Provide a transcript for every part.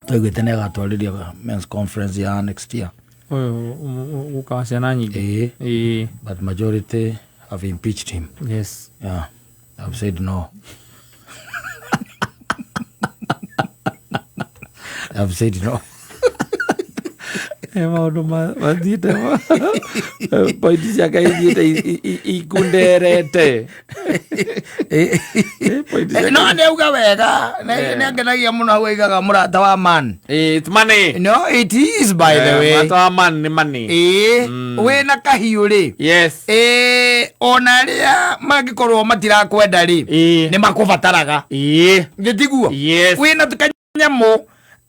Twaiguĩte nĩ agatwarĩria men's conference ya next year. Ũyũ guka wa ciana nyingĩ. Ĩĩ. Ĩĩ. But majority have impeached him. Yeah, have said no. Have said no. Maũndũ mathiĩte, pointi ciake ithiĩte ikunderete. Pointi ciake- No nĩ auga wega, nĩ angenagia mũno hau aigaga mũrata wa man. It's money. No, it is, by the way. Mũrata wa man nĩ money. Ĩĩ, wĩna kahiũ rĩ. Ĩĩ, ona arĩa mangĩkorwo matirakwenda rĩ, nĩ makũbataraga. Nĩ tiguo? Yes. Wĩna kanyamũ,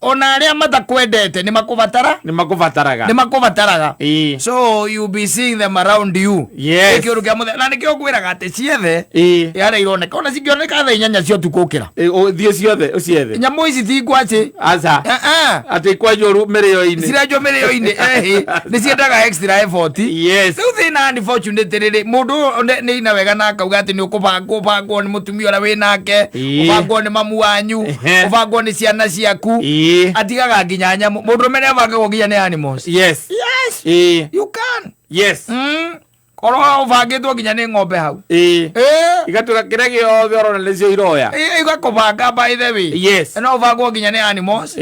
ona arĩa matakwendete nĩ makũbatara. Nĩ makũbataraga. Nĩ makũbataraga. So you be seeing them around you. Nĩ kĩũndũ kĩa mũthemba na nĩkĩo ngwĩraga atĩ ciethe harĩa ironeka, ona cingĩoneka thaa 8 cia ũtukũ ũkĩra. Ũthiĩ ciothe ũciethe. Nyamũ ici ti ngwacĩ. Aca. Eh, eh. Atĩ kwenjwo mĩrĩo-inĩ. Cirenjwo mĩrĩo-inĩ, ehe, nĩ ciendaga extra effort. Rĩu thĩna, unfortunately rĩ, mũndũ ũyũ nĩ ina wega na akauga atĩ nĩ ũkũbangwo, ũbangwo nĩ mũtumia ũrĩa wĩ nake, ũbangwo nĩ mamu wanyu, ũbangwo nĩ ciana ciaku. Atigaga nginya nyamũ. Mũndũrũme nĩ abangagwo nginya nĩ animals. Yes. You can. Korwo ũbangĩtwo nginya nĩ ng'ombe hau. Igatwĩka kĩrĩa gĩothe ũrona nĩcio iroya. Igakũbanga, by the way. No ũbangwo nginya nĩ animals.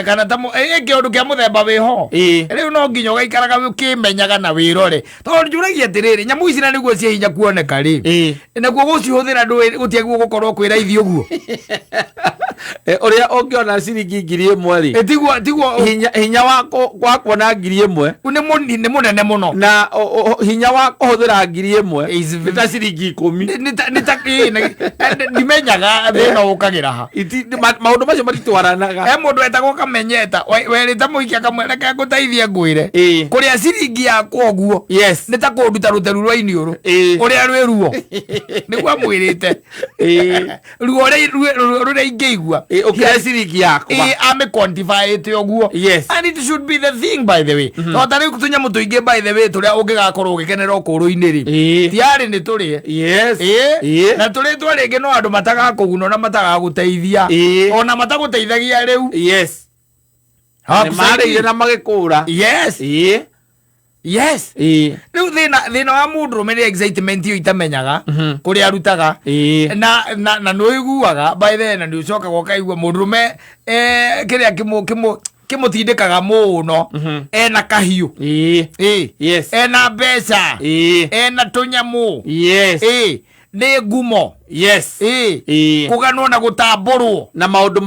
Kana ta kĩũndũ kĩa mũthemba wĩho. Rĩu no nginya ũgaikaraga ũkĩmenyaga na wĩrore, tondũ njũragia atĩrĩrĩ, nyamũ ici na nĩguo ciĩ hinya kuoneka rĩ, naguo gũcihũthĩra ndũĩ gũtiagĩrĩirwo gũkorwo kwĩ raithi ũguo. Ũrĩa ũngĩona ciringi 1000 rĩ, Tiguo hinya wa kuona 1000 nĩ mũnene mũno. Na hinya wa kũhũthĩra 1000 Is nĩ ta ciringi 10. Nĩ ta ndimenyaga thĩna ũkagĩra ha. Maũndũ macio matitwaranaga. He mũndũ etagwo Kamenyeta werĩte mũikia akamwĩra, "Reke ngũteithie ngwĩre, kũrĩa ciringi yakwa ũguo nĩ ta kũnduta rũteru rwa iniũrũ ũrĩa rwĩ ruo." Nĩguo amwĩrĩte, ruo rũrĩa ingĩigua. Ũkĩrĩa ciringi yakwa. Amĩ quantify ũguo. And it should be the thing, by the way, no ta rĩu tũnyamũ tũingĩ, by the way, tũrĩa ũngĩgakorwo ũgĩkenera ũkũrũ-inĩ rĩ, tiarĩ nĩ tũrĩe. Na tũrĩtwa rĩngĩ no andũ matagakũguna na matagagũteithia, ona matagũteithagia rĩu. Nĩ marĩire na magĩkũra. Rĩu thĩna wa mũndũrũme nĩ excitement ĩyo itamenyaga kũrĩa arutaga. Na nĩ ũiguaga, by the way, na nĩ ũcokaga ũkaigua mũndũrũme, kĩrĩa kĩmũtindĩkaga mũno, ena kahiũ, ena mbeca, ena tũnyamũ, nĩ ngumo, kũganwo na gũtambũrwo. Na maũndũ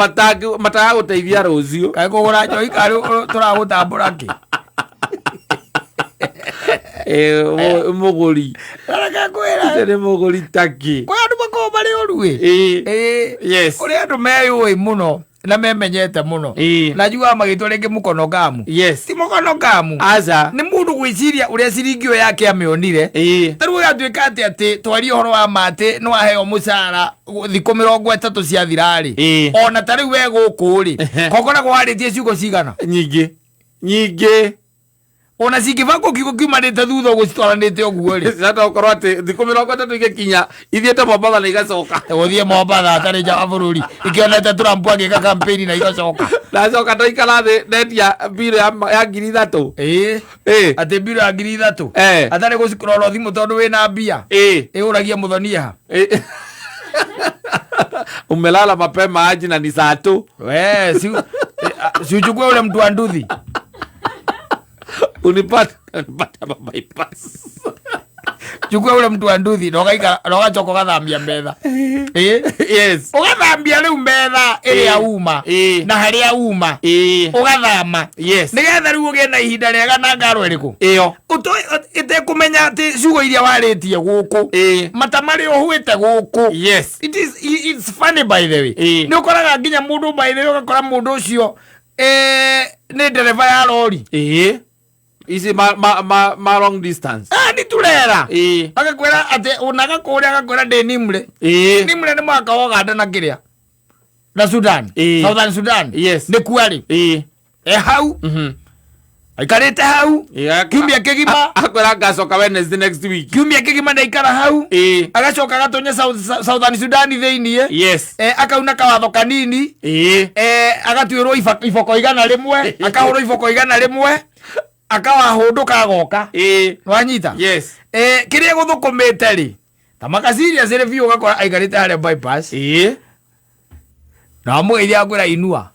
matagagũteithia rũciũ. Kaĩ kũgũra njohi karĩ tũragũtambũra kĩ? Mũgũri. Reke ngwĩre. Ũcio nĩ mũgũri taki. Kwĩ andũ makoragwo marĩ ũru ĩ. Kũrĩ andũ meyũĩ mũno na memenyete mũno, na njugaga magĩtwa rĩngĩ mũkono ngamu. Ti mũkono ngamu. Aca. Nĩ mũndũ gwĩciria ũrĩa ciringi ĩyo yake amĩonire. Ta rĩu ĩgatuĩka atĩ twarie ũhoro wa ma, atĩ nĩ waheo mũcara thikũ 30 ciathira rĩ, ona ta rĩu we gũkũ rĩ, kokoragwo warĩtie ciugo cigana? Nyingĩ nyingĩ. Ona cingĩbangwo kiugo kiumanĩte thutha ũgũcitwaranĩte ũguo rĩ. Cata ũkorwo atĩ thikũ 30 igĩkinya ithiĩte Mombatha na igacoka. Gũthiĩ Mombatha atarĩ nja wa bũrũri, ikĩonete Trump agĩka campaign na igacoka. Ndacoka ndaikara thĩ ndendia mbirũ ya 3000. Atĩ mbirũ ya 3000, atarĩ gũcikũrora thimũ tondũ wĩna mbia. Ĩũragia mũthonia ha. Umelala mapema aji na ni saa tu? We si uchukue ule mtu wa nduthi. Unipata hapa bypass. Chukua ule mtu wa nduthi na ũgaikara na ũgacoka ũgathambia metha. Ũgathambia rĩu metha ĩrĩa uma na harĩa uma ũgathama, nĩgetha rĩu ũgĩe na ihinda rĩega na ngaro ĩrĩkũ Ĩyo. Ĩtekũmenya atĩ ciugo iria warĩtie gũkũ, mata marĩa ũhwĩte gũkũ. It's funny, by the way. Nĩ ũkoraga nginya mũndũ, by the way, ũgakora mũndũ ũcio, nĩ ndereba ya rori. Ici ma long distance. Ah, nĩ turera. Agakwĩra atĩ ona agakũrĩa, agakwĩra ndĩ Nimre. Nimre nĩ mwaka wa Uganda na kĩrĩa na Sudan. Southern Sudan. Nĩ kuarĩ e hau. Aikarĩte hau kiumia kĩgima. Akwĩra ngacoka Wednesday next week. Kiumia kĩgima ndaikara hau. Agacoka agatonya Southern Sudan thĩiniĩ. Akauna kawatho kanini. Agatuĩrwo iboko 100, akahũrwo iboko 100, akawahũndũka agoka. Wanyita? Yes. Kĩrĩa gũthũkũmĩte rĩ, ta makasiria cĩrĩ biũ, ũgakora aikarĩte harĩa bypass. Na wamũgeithia akwĩra inua.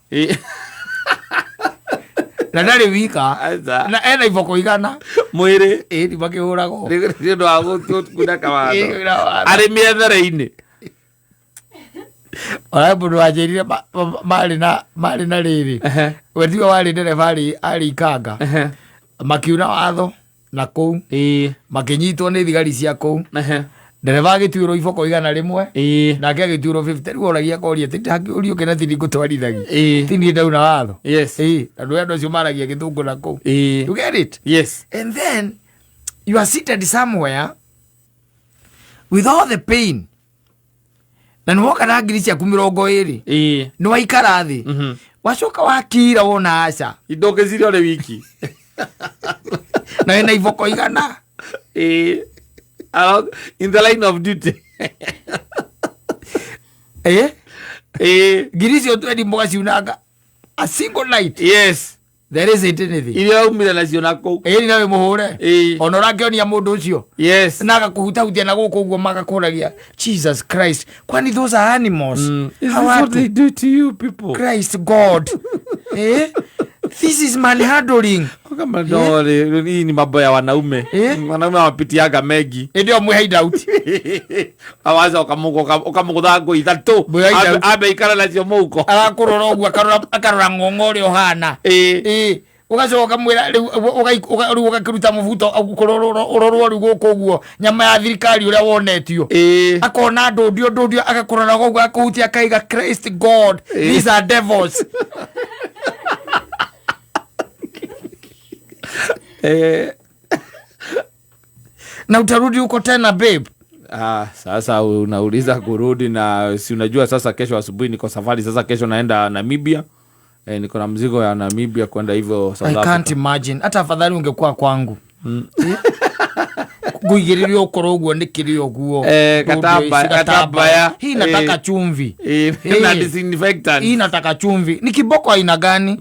Na ndarĩ wika. Aca. Na ena iboko 100. Mwĩrĩ. Ĩĩ, makĩhũragwo. Nĩ ũndũ wa gũkunda kawatho. Ĩĩ, kuna watho. Arĩ mĩethere-inĩ. Ona mũndũ wanjĩrire marĩ na rĩrĩ. We tiwe warĩ ndereba, arĩ ikanga. Makiuna watho na kũu, makĩnyitwo nĩ thigari cia kũu. Ndereba agĩtuĩrwo iboko 100. Nake agĩtuĩrwo 50. Rĩu oragia koria atĩ ndakĩũrio kĩna tini ngũtwarithagia. Ti niĩ ndauna watho. Na ndũĩ andũ acio maragia gĩthũngũ na kũu. You get it? Yes. And then you are seated somewhere with all the pain, na nĩ woka na ngiri ciaku 20. Nĩ waikara thĩ. Wacoka wakira wona aca. Ndũngĩciria ũrĩ wiki. Na wĩna iboko 100. In the line of duty. Ngiri icio twendi mũgaciunanga a single night. There isn't anything. Iria umire nacio na kũu. Ĩĩ, nawe mũhũre. Ona ũrakĩonia mũndũ ũcio na agakũhutahutia na gũkũ ũguo, magakũragia, Jesus Christ, kwani those are animals? Is How this are what they do to you people? Christ God, this is manhandling. Kama no, hii ni mambo ya wanaume. Wanaume wapitiaga mengi. Ĩndĩ ĩyo mwĩ hideout. Awaza ũkamũgũtha ngũ ithatũ. Mwĩ hideout. Ambe ikara nacio mũhuko. Agakũrora ũguo, akarora ng'ong'o ũrĩa ũhana. Ũgacoka ũkamwĩra rĩu rĩu ũgakĩruta mũbuto ũrorwo rĩu gũkũ ũguo nyama ya thirikari ũrĩa wonetio. Akona ndũndio ndũndio, agakũrora ũguo, akũhutia, akaiga, "Christ God, these are devils." Na utarudi huko tena, babe? Ah, sasa unauliza kurudi, na si unajua sasa kesho asubuhi niko safari. Sasa kesho naenda Namibia. Niko na mzigo ya Namibia kwenda hivyo South I can't Africa. imagine. Hata afadhali ungekuwa kwangu. Ngũigĩrĩre ũkorwo ũguo nĩ kĩrĩ ũguo. Katambaya. Hii nataka chumvi. Na disinfectant. Hii nataka chumvi. Ni kiboko aina gani?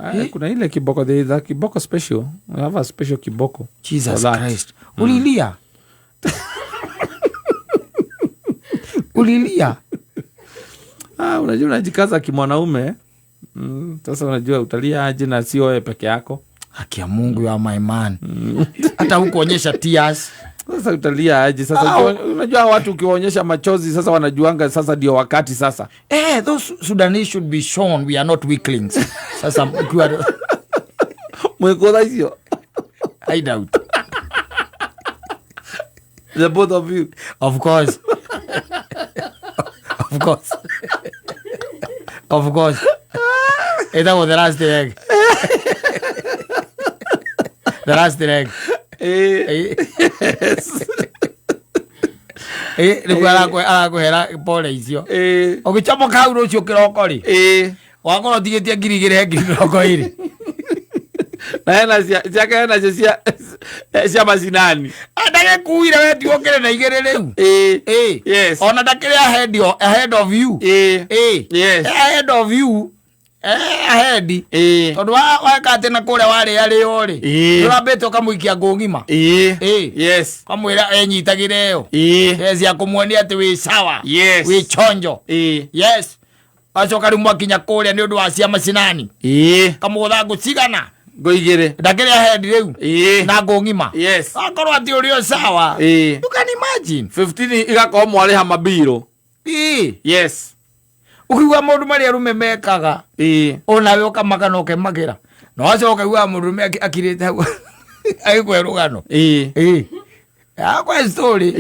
Ah, kuna ile kiboko, there is a kiboko special. I have a special kiboko Jesus for that. Christ. Ulilia. Ulilia. Ah, unajua unajikaza kimwanaume. Sasa unajua utalia aje na sio wewe peke yako. Haki ya Mungu, you are my man. Hata hukuonyesha tears. Sasa utalia aje sasa? Unajua watu ukiwaonyesha machozi sasa wanajuanga sasa ndio wakati sasa. Those Sudanese should be shown we are not weaklings. Sasa ukiwa Mwekotha icio. I doubt. The both of you. Of course. Of course. Of course. Ĩtagwo the last leg. The last leg. Rĩu arakũhera pole icio. Ũgĩcomoka hau rũciũ kĩroko rĩ, wakorwo ũtigĩtie 2,000 he 20,000. Na hena ciake, hena cio cia macinani. Ndagĩkuire we tigũkĩrĩ na igĩrĩ rĩu. Ona ndakĩrĩ ahead of you. Ahead of you. Ahead. Tondũ weka atĩ na kũrĩa warĩa rĩo rĩ, nĩũrambĩte ũkamũikia ngũ ng'ima. Kamwĩra enyitagĩre ĩyo. Yes, ya kũmuonia atĩ wĩ sawa. Wĩ chonjo. Yes, acoka rĩu mwakinya kũrĩa nĩ ũndũ wa cia macinani, kamũgũtha ngũ cigana? Ngũ igĩrĩ. Ndakĩrĩ ahead rĩu. Na ngũ ng'ima. Akorwo atĩ ũrĩ o sawa. You can imagine. 15 igakorwo mwarĩha mabiro. Ũkiuga maũndũ marĩa arũme mekaga, onawe ũkamaka na ũkemagĩra, na wacoka ũkaiguaga mũndũrũme akirĩte hau agĩkũhe rũgano. Akwa story.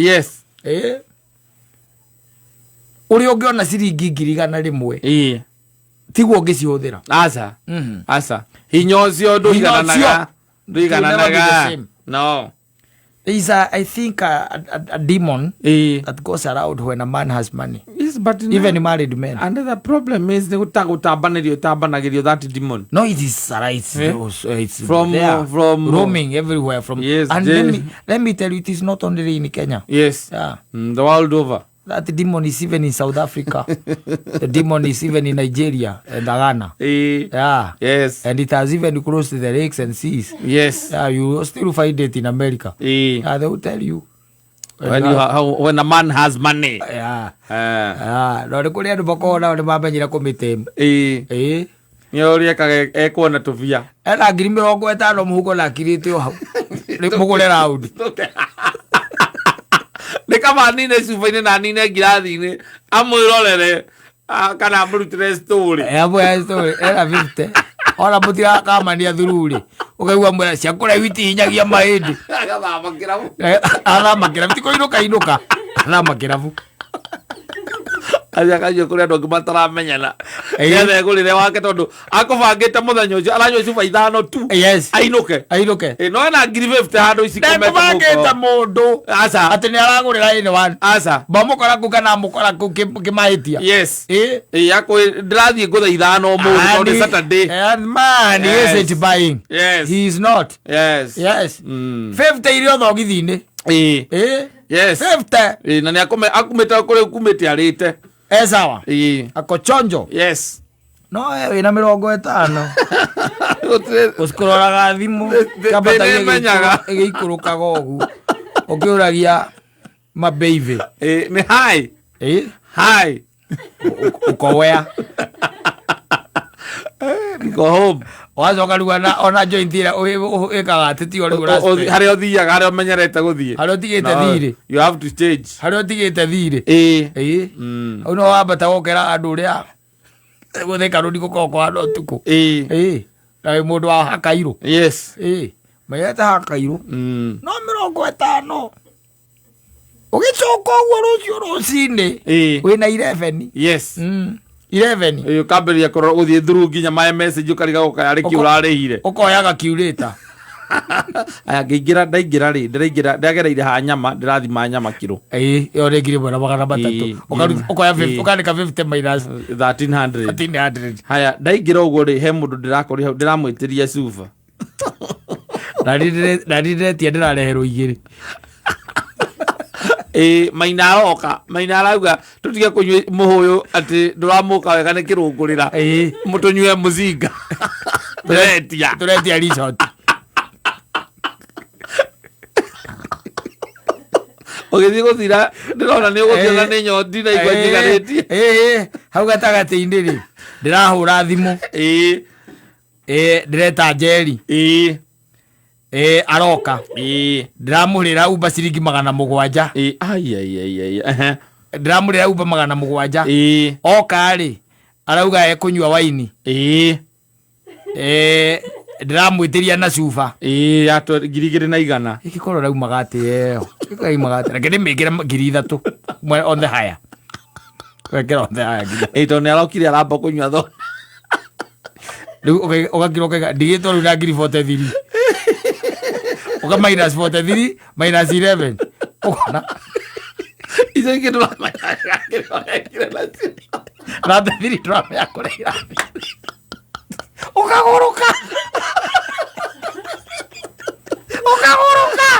Ũrĩa ũngĩona ciringi 100,000, tiguo ũngĩcihũthĩra. Aca. Aca, hinya ũcio ndũigananaga. It will never be the Ndũigananaga. same. No. There is a, I think a demon that goes around when a man has money. Yes, but Even married men. Another problem is nĩ gũtambanĩrio ĩtambanagĩrio that demon. No, it is right. Eh? It's there, From roaming everywhere from. Yes, And let me tell you, it is not only in Kenya. Yeah. The world over. That demon is even in South Africa. The demon is even in Nigeria and Ghana. Yeah. And it has even crossed the lakes and seas. Yeah, you will still find it in America. Yeah, they will tell you. When a man has money. Yeah. Yeah. No, nĩ kũrĩ andũ makoragwo nao nĩ mamenyire kũmĩtĩma. Ĩĩ. Nĩ ũrĩa ekaga ekuona tũbia. Ena 50,000 mũhuko na akirĩte o hau. Nĩ mũgũre raundi. Nĩ kaba nine cuba-inĩ na nine ngirathi-inĩ amwĩrorere, ah, kana amũrutĩre story. Amwe ya story ena 50. Ona mũtirakamania thuru-rĩ. Ũkaigua mwĩra cia kũraihu itihinyagia mahĩndĩ. Agathama kĩrabu. Athama kĩrabu ti kũinũka inũka. Athama kĩrabu. Athi akanyua kũrĩ andũ angĩ mataramenyana. Ĩĩ. Nĩgetha egũrĩre wake tondũ akũbangĩte mũthenya ũcio aranyua cuba ithano tu. Ainũke. Ainũke. Ĩ, no ena 50,000 handũ icikomete. Ndekũbangĩte mũndũ Aca. atĩ nĩ aragũrĩra anyone. Aca. Mbamũkora kũu kana amũkora kũu kĩmahĩtia. Ĩ. Ĩ, akũĩ ndĩrathiĩ ngũtha ithano ũmũthĩ tondũ nĩ Saturday. And man, he isn't buying. He is not. Yes. 50 irio thogithi-inĩ. Ĩ. Ĩ. 50. Ĩ, na nĩ akumĩte kũrĩa kumĩte arĩte. E sawa. Ĩ. Ako chonjo. No we wĩna 50. Gũtirĩ. Ũkũroraga thimũ. Kambata Nĩmenyaga. ĩgĩikũrũkaga ũguo. Ũkĩũragia mabeive. Ĩ, nĩ hi. Ĩ. Hi. Ũkowea. Niko home. Wacoka rĩu ona joint ĩrĩa ĩkaga atĩ tiyo rĩu ũraspend. Harĩa ũthiaga, harĩa ũmenyerete gũthiĩ. Harĩa ũtigĩte No, thirĩ. you have to change. Harĩa ũtigĩte thirĩ. Ĩ. Ĩ. Hau no wambata gũkĩra andũ ũrĩa gũthĩka rũni gũkoragwo kũhana ũtukũ. Ĩ. Na wĩ mũndũ wa hakairũ. Ĩ. Menyete hakairũ. No 50. Ũgĩcoka ũguo rũciũ rũcinĩ. Wĩna 11. 11. Ĩ, ũkambĩrĩria kũrora gũthiĩ through nginya my message ũkarigagwo kana arĩ kĩ ũrarĩhire. Ũkoyaga kiurĩta. Aya, ngĩingĩra ndaingĩra rĩ, ndĩraingĩra ndagereire ha nyama ndĩrathima nyama kiro. Ĩ, ĩyo nĩ 1300. Ĩ, Ũkoya ĩ. 50, ũkandĩka 50 minus 1300. 1300. Haya, ndaingĩra ũguo rĩ, he mũndũ ndĩrakorire hau ndĩramwĩtĩria cuba. Na niĩ ndĩretia ndĩrareherwo igĩrĩ. Ĩ, maina aroka, maina arauga tũtige kũnyua mũhũyũ atĩ ndũramũka wega nĩ kĩrũngũrĩra. Ĩ. Mũtũnyue mũcinga. Tũretia. Tũretia resort. Ũgĩthiĩ gũthira ndĩrona nĩ ũgũthiĩ na nĩ nyoti na igua njiganĩtie. Ĩ, hau gatagatĩ-inĩ rĩ, ndĩrahũra thimũ. Ĩ, ndĩreta Njeri. Ĩ, aroka. Ndĩramũrĩra Uber ciringi 700. Ĩ, ai ai ai ai. Ehe. Ndĩramũrĩra Uber 700. Oka rĩ, arauga ekũnyua waini. Ĩ, ndĩramwĩtĩria na cuba. Ĩ, ya 2100. Ĩgĩkorwo raumaga atĩ ĩyo. Ĩkorwo atĩ reke ndĩmĩkĩre 3000. On the higher. Wekĩra on the higher ngiri. Ĩ, tondũ nĩ arokire aramba kũnyua thonda. Rĩu ũgakira ũkaiga ndigĩtwo rĩu na 43,000. Ũka minus 43 minus 11. Ũkona Icio ingĩ ndũramenya kĩrĩa ũrekire nacio. 33 ndũramenya kũrĩa irathiĩ. Ũkagũrũka. Ũkagũrũka.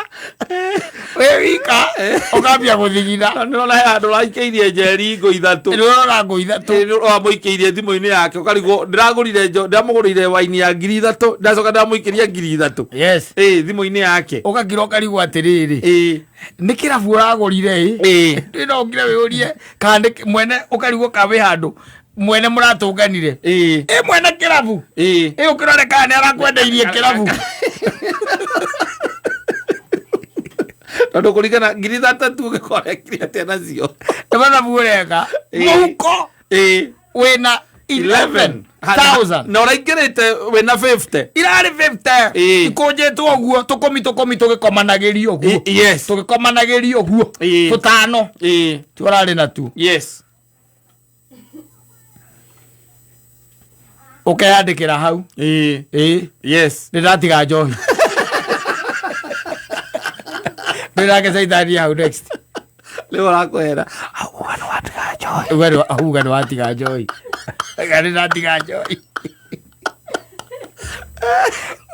Wĩ wika ũkambia gũthigina. Nĩrona he handũ ũraikĩirie njeri ngũ ithatũ. Nĩ ũrona ngũ ithatũ. Ĩ, nĩ ũramũikĩirie thimũ-inĩ yake ũkarigwo ndĩragũrire ndĩramũgũrĩire waini ya 3000 ndacoka ndĩramũikĩria 3000. Ĩ, thimũ-inĩ yake. Ũgakira ũkarigwo atĩrĩrĩ. Ĩ. Nĩ kĩrabu ũragũrire ĩ. Ĩ. Ndĩ no ũkire wĩũrie kana nĩ mwene ũkarigwo kana wĩ handũ mwene mũratũnganire. Ĩ mwene kĩrabu. Ĩ ũkĩrore kana nĩ arakwendeirie kĩrabu. Tondũ kũringana 3000 ũngĩkorwo ekire atĩa nacio. Nĩ mathabu ũreka. Mũhuko wĩna 11,000. Na ũraingĩrĩte wĩna 50. Irarĩ 50. Ĩ. Ikũnjĩtwo ũguo tũkũmi tũkũmi tũgĩkomanagĩrio ũguo. Tũgĩkomanagĩrio ũguo. Tũtano. Tuo ũrarĩ natuo. Ũkeyandĩkĩra hau. Ĩ. Nĩ ndatiga njohi. Ndwĩrake caitani hau next. Rĩu arakwĩra auga nĩ watiga njohi. Uga nĩ auga nĩ watiga njohi. Uga nĩ ndatiga njohi.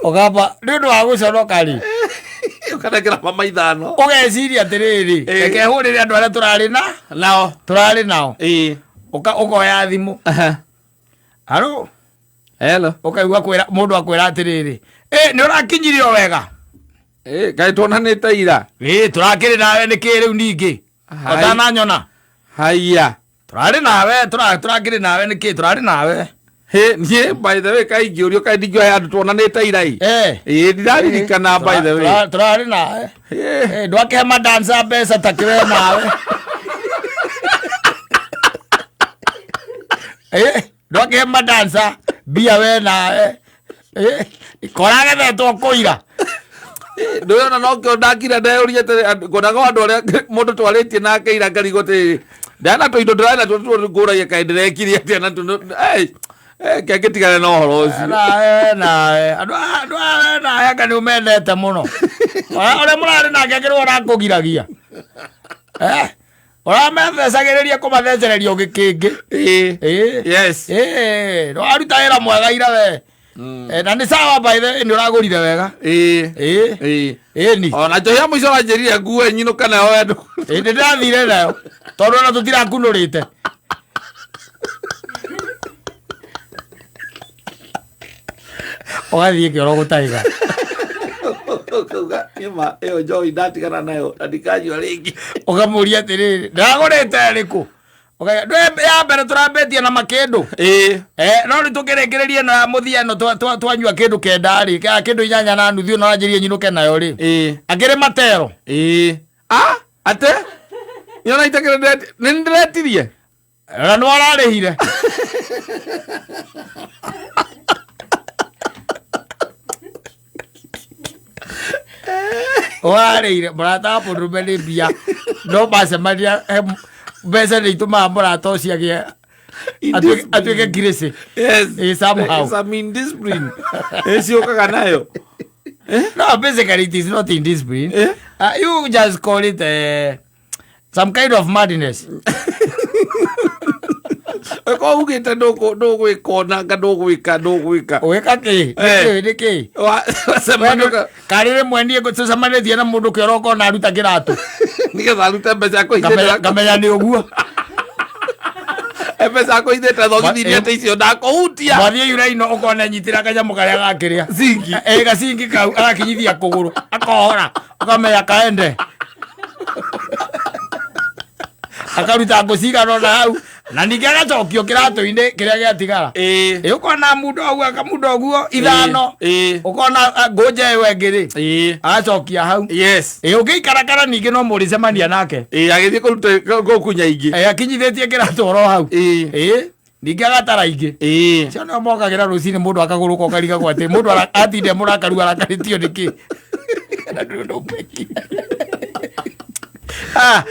Ũkamba nĩ ũndũ wa gũconoka rĩ, Ũkanengera mama 5. Ũgeciria atĩrĩrĩ, reke hũrĩre andũ arĩa tũrarĩ na nao tũrarĩ nao. Ĩĩ. Ũkoya thimũ. Haro. Hello. Ũkaigua kwĩra mũndũ akwĩra atĩrĩrĩ, ĩ nĩ ũrakinyirio wega. Ĩĩ, kaĩ tuonanĩte ira. Ĩ tũrakĩrĩ nawe nĩ kĩ rĩu ningĩ? Hai. Ũtananyona. Haiya. Tũrarĩ nawe, tũrakĩrĩ nawe nĩ kĩ? Tũrarĩ nawe. Hĩ, niĩ by the way kaĩ ingĩũrio kaĩ ndingĩoya andũ tuonanĩte ira ĩ. Eh. Ĩĩ, ndiraririkana by the way. Tũrarĩ nawe. Ĩĩ. Eh, ndwakĩhe madansa mbeca ta kĩwe nawe. Eh, ndwakĩhe madansa mbia we nawe. Eh, koragethetwo kũira. Ndũyona nokĩo ndakira ndeyũria atĩrĩ, ngwonaga andũ arĩa mũndũ twarĩtie nake ira ngarigwo atĩrĩrĩ, ndana tũindo ndĩrarĩ natuo tuo ngũragia kaĩ ndĩrekire atĩa natuo, kenge tigane na ũhoro ũcio. Nawe nawe andũ aya we nawe anga nĩ ũmendete mũno. Ũrĩa mũrarĩ nake akĩrwo ũrakũgiragia. Eh, ũramethecagĩrĩria kũmathecereria ũgĩkĩngĩ. Ĩĩ. Ĩĩ. Yes. Ĩĩ, nĩwaruta wĩra mwega ira we. Na nĩ sawa by the way, nĩ ũragũrire wega. Ĩĩ. Ĩĩ. Ĩĩ. Ĩni. Ona njohi ya mũico ũranjĩrire ngue nyinũka nayo we Ĩĩ, nĩ ndĩrathire nayo tondũ ona tũtirakunũrĩte. Ũgathiĩ kĩoro gũtaiga. Ũkauga nĩma ĩyo njohi ndatigana nayo na ndikanyua rĩngĩ. Ũkamũria atĩrĩrĩ, ndĩragũrĩte ĩrĩkũ? Ya mbere tũrambĩtie na makĩndũ. Ĩĩ. Eh, no rĩu tũkĩrĩkĩrĩria ĩno ya mũthia ĩno twanyua kĩndũ 9 rĩ, kĩndũ 8.5 ĩno wanjĩrire nyinũke nayo rĩ. Ĩĩ. Akĩrĩ matero. Ĩĩ. Ah, ate? Nĩona itakĩrĩ nĩ ndĩretirie? Na nĩ wararĩhire. Warĩire mũrata wa mũndũrũme nĩ mbia no macemania mbeca nĩ itũmaga mũrata ũcio agĩe atuĩke ngirĩcĩ. Yes. Somehow. Some indiscipline. Ciũkaga nayo. No, basically it is not indiscipline. Eh? You just call it some kind of madness. Ko ugĩte ndũgwĩka onanga ndũgwĩka ndũgwĩka. Ũgĩka kĩ? Eh. Nĩ kĩ? Wacemania Karĩ rĩmwe niĩ tũcemanĩtie na mũndũ kĩoro ũkona aruta kĩratũ. Nĩgetha arute mbeca kũhithĩte. Ngamenya nĩ ũguo. Mbeca kũhithĩte thogithi iria atĩ icio ndakũhutia. Mwathiĩ yuraino ũkona nyitĩra kanyamũ karĩa gakĩrĩa. Zingi. Gacingi kau agakinyithia kũgũrũ akohora ũkamenya kaende. Akaruta ngũ cigana ũna hau na ningĩ agacokio kĩratũ-inĩ kĩrĩa gĩatigara. Ĩĩ. Ĩ ũkona mundo ũguo akamundo ũguo 5. Ĩĩ. Ũkona ngũnja ĩyo ĩngĩ rĩ. Ĩĩ. Agacokia hau. Yes. Ĩ ũngĩikarakara ningĩ no mũrĩcemania nake. Ĩĩ agĩthiĩ kũruta gũkunya ingĩ. Ĩ akinyithĩtie kĩratũ oro hau. Ĩĩ. Ĩ ningĩ agatara ingĩ. Ĩĩ. Cio nĩo mokagĩra rũcinĩ mũndũ akagũrũka ũkarigagwo atĩ mũndũ atinde mũrakaru arakarĩtio nĩkĩ. Na ndũrĩ ũndũ ũngĩkia. Ah,